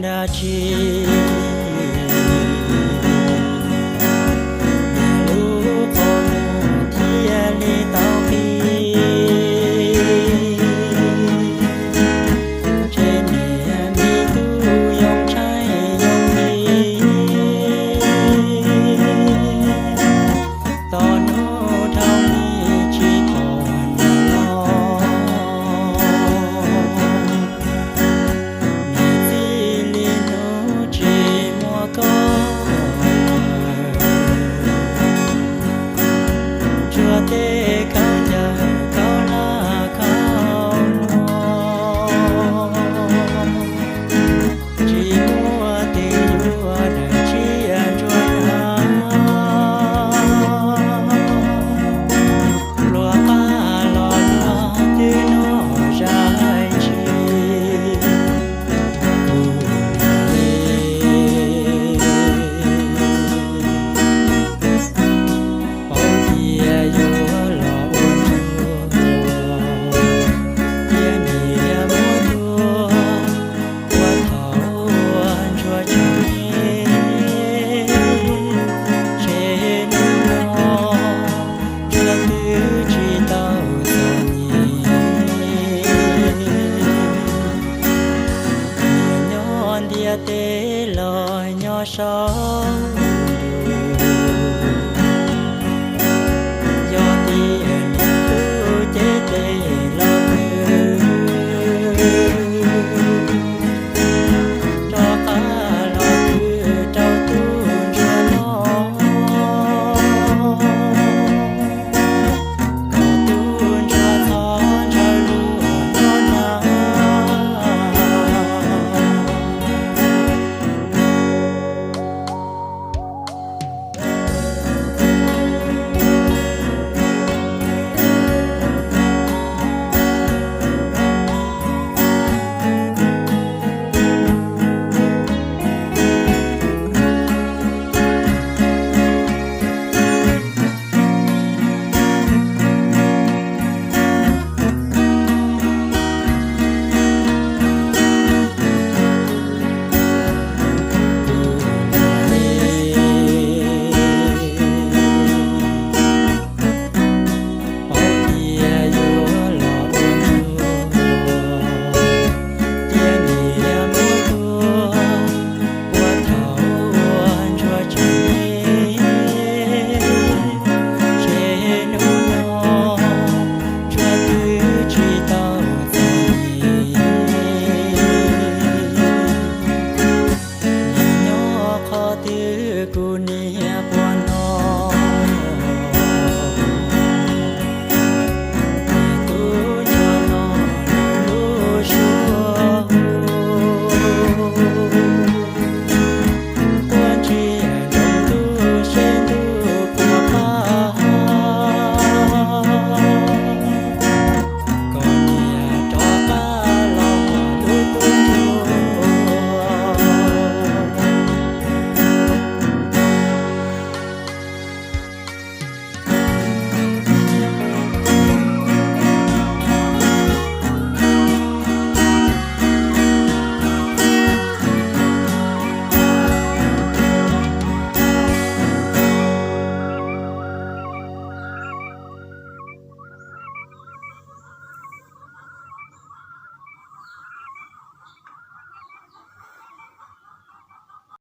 dab tsi, lub qhov muag thiaj li tau qi. Ntshe niam me tub yoo tshaib yoo li, tos hnub dhau li tsis pom niam los. Niam txij li hnub tsis muaj koj lawm, ntsuag tej khaub ncaws khaub hlab khaub luag, tsis muaj tus yuav daim tsiaj ntsuag hnyav. Luag qab los luag twb noj zais ntshis, kuv niam li, paub tias yuav los ua ntsuag, tiam sis niam muab tua, ua thaum ua ntsuag tsis, ntshe hnub no ntsuag twb tsis tau txom nyem. Niam nyob ntiaj teb los nyob saud,